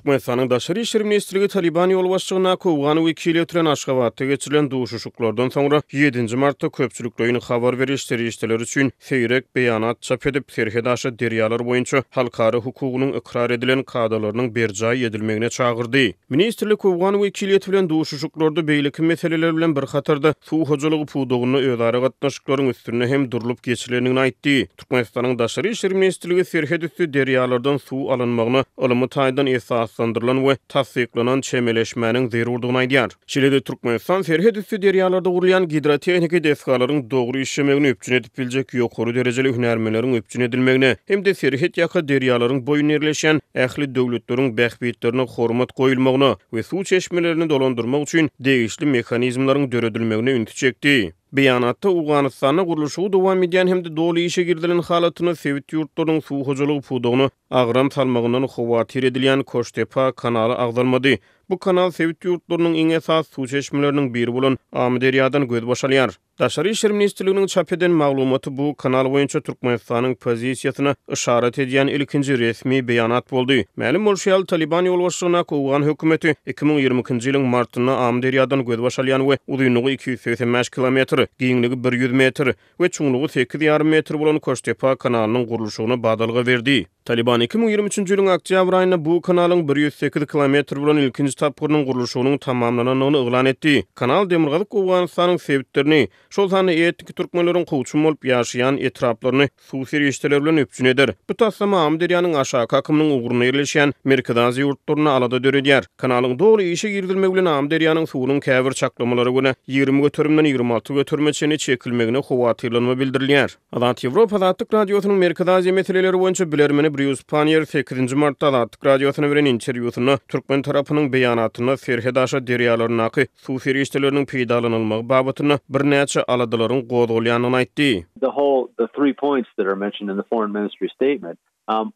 Türkmenistanyň Daşary işler ministrligi Talyban ýolbaşçylygyndaky owgan wekiliýeti bilen Aşgabatda geçirilen duşuşyklardan soňra ýedinji martda köpçülikleýin habar beriş serişdeleri üçin seýrek beýanat çap edip, serhetaşa derýalar boýunça halkara hukugynyň ykrar edilen kadalarynyň berjaý edilmegine çagyrdy. Ministrlik owgan wekiliýeti bilen duşuşyklarda beýleki meseleler bilen bir hatarda suw hojalygy pudagynda özara gatnaşyklaryň üstünde hem durlup geçilendigini aýtdy. Türkmenistanyň Daşary işler ministrligi serhetüsti derýalardan suw alynmagyna ylmy taýdan esaslandyrylan we tassyklanan çemeleşmäniň zerurdygyny aýdýar. Şeýle-de Türkmenistan serhetüsti derýalarda gurulýan gidrotehniki desgalaryň dogry işlemegini üpjün edip biljek ýokary derejeli hünärmenleriň üpjün edilmegine hem-de serhet ýaka derýalaryň boýunda ýerleşýän ähli döwletleriň bähbitlerine hormat goýulmagyna we suw çeşmelerini dolandyrmak üçin degişli mehanizmleriň döredilmegine ünsi çekdi. Beýanatda Owganystanda gurluşygy dowam edýän hem-de doly işe girizilen halatynda sebit ýurtlarynyň suw hojalygy pudagyna agram salmagyndan howatyr edilýän Koştepa kanaly agzalmady. Bu kanal sebit ýurtlarynyň iň esasy suw çeşmeleriniň biri bolan Amyderýadan gözbaş alýar. Daşary işler ministrliginiň çap eden maglumaty bu kanal boýunça Türkmenistanyň pozisiýasyna yşarat edýän ilkinji resmi beýanat boldy. Mälim bolşy ýaly, Talyban ýolbaşçylygyndaky owgan hökümeti 2022-nji ýylyň martynda Amyderýadan gözbaş alýan we uzynlygy 285 kilometr, giňligi bir ýüz metr we çuňlugy sekiz ýarym metr bolan Koştepa kanalynyň gurluşygyna badalga berdi. Talyban 2023-nji ýylyň oktýabr aýynda bu kanalyň 108 kilometr bolan ilkinji tapgyrynyň gurluşygynyň tamamlanandygyny yglan etdi. Kanal demirgazyk Owganystanyň sebitlerini, şol sanda etniki türkmenleriň kowçum bolup ýaşaýan etraplaryny suw serişdeleri bilen üpjün eder. Bu taslama Amyderýanyň aşaky akymynyň ugrunda ýerleşýän Merkezi Aziýa ýurtlarynda alada döredýär. Kanalyň doly işe girizilmegi bilen Amyderýanyň suwunyň käbir çaklamalara görä, 20 göterimden 26 göterime çenli çekilmegine howatyrlanma bildirilýär. Azat Ýewropa Azatlyk Radiosynyň Merkezi Aziýa meseleleri boýunça bilermeni Brýus Panniýer sekizinji martda Azatlyk Radiosyna beren interwýusynda türkmen tarapynyň beýanatynda serhetaşa derýalaryndaky suw serişdeleriniň peýdalanylmagy babatynda birnäçe aladalaryň gozgalýandygyny aýtdy. The whole the three points that are mentioned in the foreign ministry statement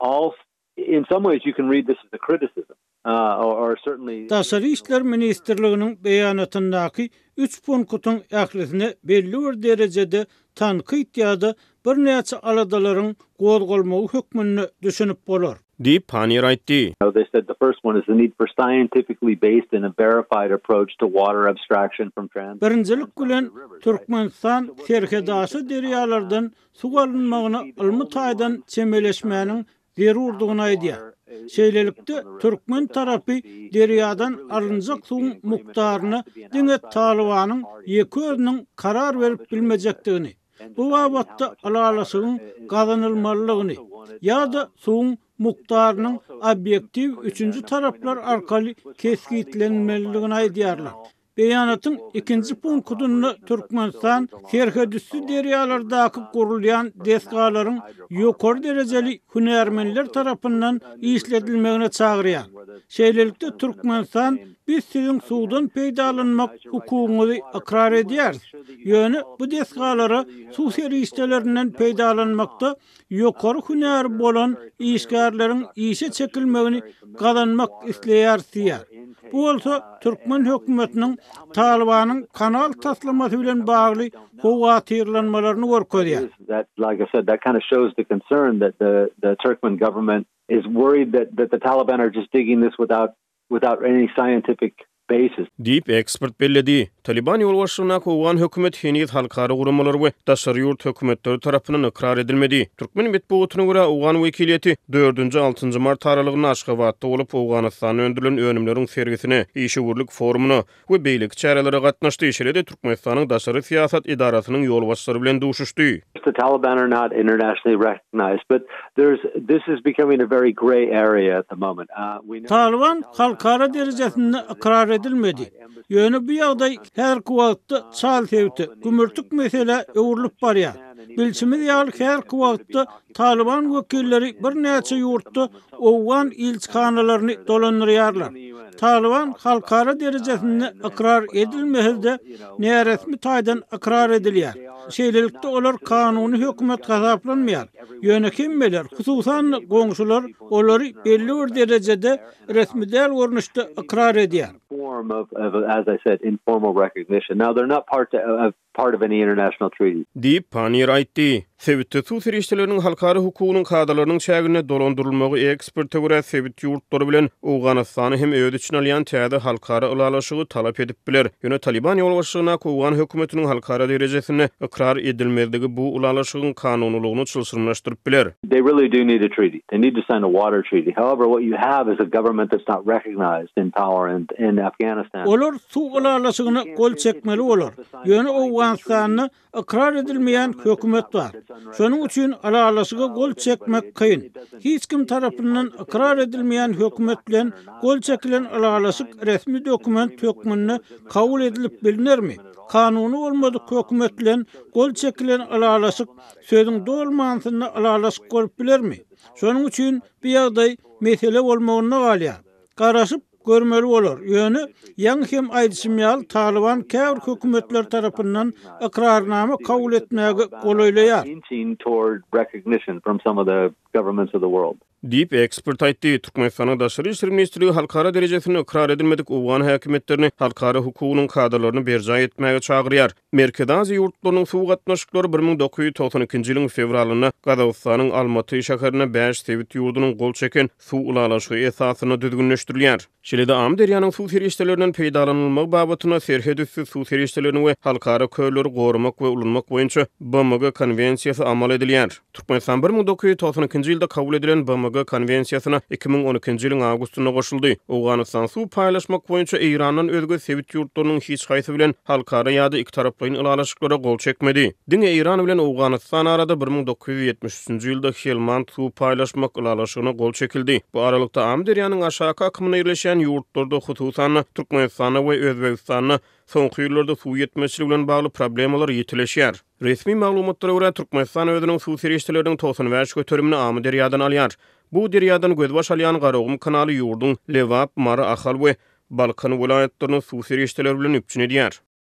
all in some ways you can read this as a criticism or certainly Daşary işler ministrliginiň beýanatyndaky üç punkutyň ählisine belli bir derejede tankyt ýa-da birnäçe aladalaryň gozgalmagy hökmünde düşünip bolar. Diýip, Panniýer aýtdy. They said the first one is the need for scientifically based and a verified approach to water abstraction from trans. Birinjilik bilen, Türkmenistan serhetaşa derýalardan suw alynmagyna ylmy taýdan çemeleşmäniň zerurdygyny aýdýar. Şeýlelikde, türkmen tarapy derýadan alynjak suwuň mukdaryna diňe Talybanyň ýeke özüniň karar berip bilmejekdigini, bu babatda ylalaşygyň gazanylmalydygyny ýa-da suwuň mukdarynyň obýektiw üçünji taraplar arkaly kesgitlenmelidigini aýdýarlar. Beýanatyň ikinji punktynda Türkmenistan serhetüsti derýalardaky gurulýan desgalaryň ýokary derejeli hünärmenler tarapyndan işledilmegine çagyrýar. Şeýlelikde, Türkmenistan biz siziň suwdan peýdalanmak hukugyňyzy ykrar edýäris, ýöne bu desgalara suw serişdelerinden peýdalanmakda ýokary hünäri bolan işgärleriň işe çekilmegini gazanmak isleýäris diýýär. Bu bolsa türkmen hökümetiniň Talybanyň kanal taslamasy bilen bagly howatyrlanmalaryny görkezýär. Without any scientific basis. Diýip, ekspert belledi. Talyban ýolbaşçylygyndaky owgan hökümeti heniz halkara guramalar we daşary ýurt hökümetleri tarapyndan ykrar edilmedi. Türkmen metbugatyna görä, owgan wekiliýeti dördünji-altynjy mart aralygynda Aşgabatda bolup, Owganystanda öndürilen önümleriň sergisine, işewürlik forumyna we beýleki çärelere gatnaşdy, şeýle-de Türkmenistanyň daşary syýasat edarasynyň ýolbaşçylary bilen duşuşdy. The Taliban are not internationally recognized, but there's this is becoming a very grey area at the moment. Talyban halkara derejesinde ykrar edilmedi. Ýöne bu ýagdaý häzirki wagtda çal sebite, gümürtik meselä öwrülip barýar. Bilşimiz ýaly, häzirki wagtda Talyban wekilleri birnäçe ýurtda owgan ilçihanalaryny dolandyrýarlar. Talyban halkara derejesinde ykrar edilmese-de, näresmi taýdan ykrar edilýär. Şeýlelikde, olar kanuny hökümet hasaplanmaýar. Ýöne hemmeler, hususan-da, goňşular olary belli bir derejede resmi däl görnüşde ykrar edýär. part of any international treaty. Diýip, Panniýer aýtdy. Sebitde suw serişdeleriniň halkara hukugynyň kadalarynyň çäginde dolandyrylmagy eksperte görä sebit ýurtlary bilen Owganystany hem öz içine alýan täze halkara ylalaşygy talap edip biler. Ýöne Talyban ýolbaşçylygyndaky owgan hökümetiniň halkara derejesinde ykrar edilmezligi bu ylalaşygyň kanunylygyny çylşyrymlaşdyryp biler. They really do need a treaty. They need to sign a water treaty. However, what you have is a government that's not recognized in power in in Afghanistan. Olar suw ylalaşygyna gol çekmeli bolar. Ýöne Owganystanda ykrar edilmeýän hökümet bar. Şonuň üçin ylalaşyga gol çekmek kyn. Hiç kim tarapyndan ykrar edilmeýän hökümet bilen gol çekilen ylalaşyk resmi dokument hökmünde kabul edilip bilnermi? Kanuny bolmadyk hökümet bilen gol çekilen ylalaşyk Sözüň doly manysynda ylalaşyk bolup bilermi? Şonuň üçin bu ýagdaý mesele bolmagynda galýar. Garaşyp görmeli bolar. Ýöne, ýaňy hem aýdyşym ýaly, Talyban käbir hökümetler tarapyndan ykrarnama kabul etmäge golaýlaýar. Diýip, ekspert aýtdy. Türkmenistanyň Daşary işler ministrligi halkara derejesinde ykrar edilmedik owgan häkimiýetlerini halkara hukugynyň kadalaryny berjaý etmäge çagyrýar. Merkezi Aziýa ýurtlarynyň suw gatnaşyklary 1992-nji ýylyň fewralynda Gazagystanyň Almaty şäherinde bäş sebit ýurdunyň gol çeken suw ylalaşygy esasynda düzgünleşdirilýär. Şeýle-de Amyderýanyň suw serişdelerinden peýdalanylmagy babatynda serhetüsti suw serişdelerini we halkara kölleri goramak we ulanmak boýunça BMG Konwensiýasy amal edilýär. Türkmenistan 1992-nji ýylda kabul edilen BMG Konwensiýasyna 2012-nji ýylyň awgustynda goşuldy. Owganystan suw paýlaşmak boýunça Eýrandan özge sebit ýurtlarynyň hiç haýsy bilen halkara ýa-da ikitaraplaýyn ylalaşyklara gol çekmedi. Diňe Eýran bilen Owganystan arada 1973-nji ýylda Helmand suw paýlaşmak ylalaşygyna gol çekildi. Bu aralykda Amyderýanyň aşaky akymynda ýerleşýän ýurtlarda, hususan-da, Türkmenistanda we Özbegistanda soňky ýyllarda suw ýetmezçiligi bilen bagly problemalar ýitileşýär. Resmi maglumatlara görä, Türkmenistan özüniň suw serişdeleriniň 95 göterimini Amyderýadan alýar. Bu derýadan gözbaş alýan Garagum kanaly ýurduň Lebap, Mary, Ahal we Balkan welaýatlaryny suw serişdeleri bilen üpjün edýär.